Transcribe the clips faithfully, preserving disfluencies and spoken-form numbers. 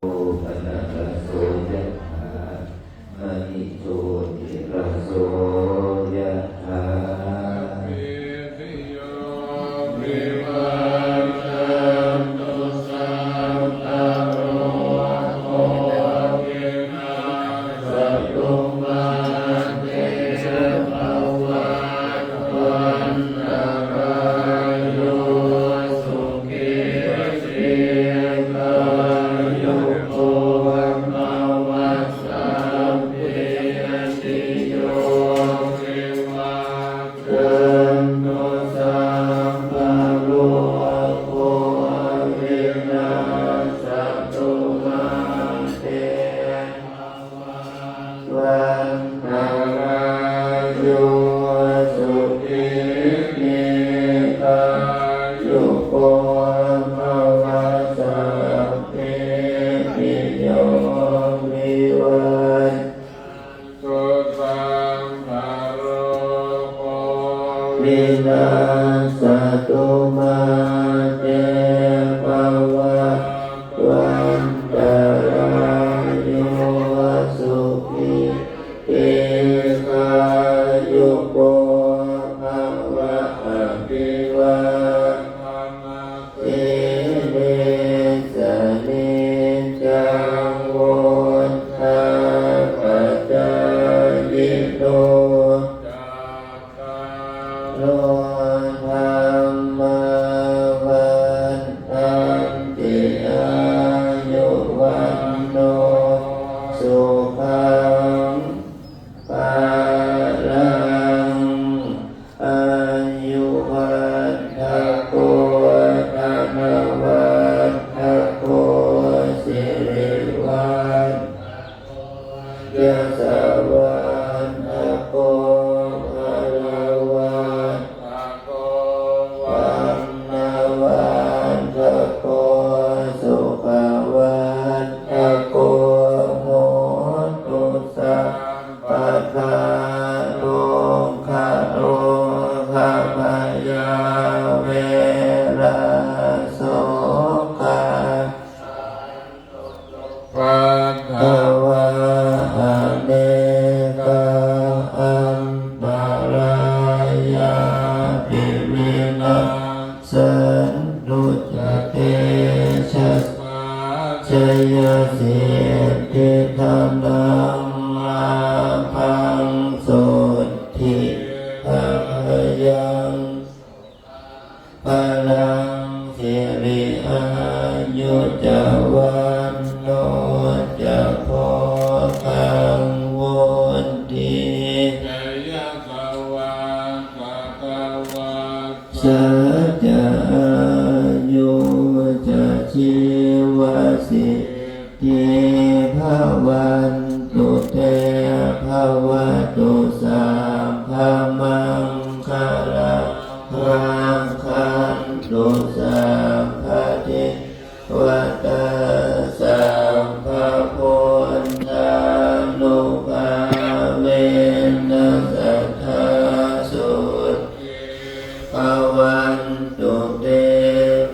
Paṇṇaraso yathā, maṇi jotiraso yathā. Sabbītiyo vivajjantu, sabbarogo vinassatu, mā te bhavatvantarāyo, sukhī dīghāyuko bhava. Sabbītiyo vivajjantu, sabbarogo vinassatu, mā te bhavatvantarāyo, sukhī dīghāyuko bhava. Sabbītiyo vivajjantu, sabbarogo vinassatu, mā te bhavatvantarāyo, sukhī dīghāyuko bhava. Abhivādanasīlissa niccaṃ vuḍḍhāpacāyino, cattāro dhammā vaḍḍhanti: āyu vaṇṇo sukhaṃ balaṃ. Āyuvaḍḍhako dhanavaḍḍhako sirivaḍḍhako yasavaḍḍhako balavaḍḍhako vaṇṇavaḍḍhako sukhavaḍḍhako hotu sabbadā. Dukkharogabhayā verā sokā dukkhadomanas anekā antarāyāpi vinassantu ca tejasā. Jayasiddhi dhanaṃ lābhaṃ sotthi bhāgyaṃ balaṃ siri āyu ca vaṇṇo ca bhogaṃ vuḍḍhī ca yasavā satavassā ca āyū ca jīvasiddhī bhavantu te. Bhavatu sabbamaṅgalaṃ rakkhantu sabbadevatā sabbabuddhānubhāvena sadā sotthī bhavantu te.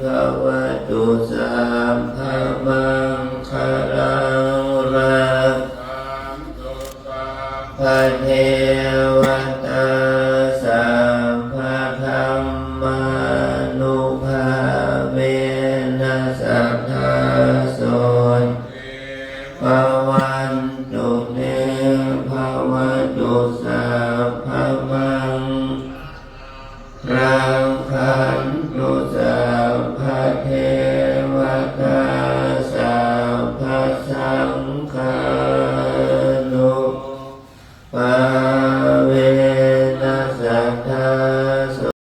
Bhavatu sabbamaṅgalaṃ rakkhantu sabbadevatā sabbadhammānubhāvena sadā sotthī bhavantu te. Bhavatu sabbamaṅgalaṃ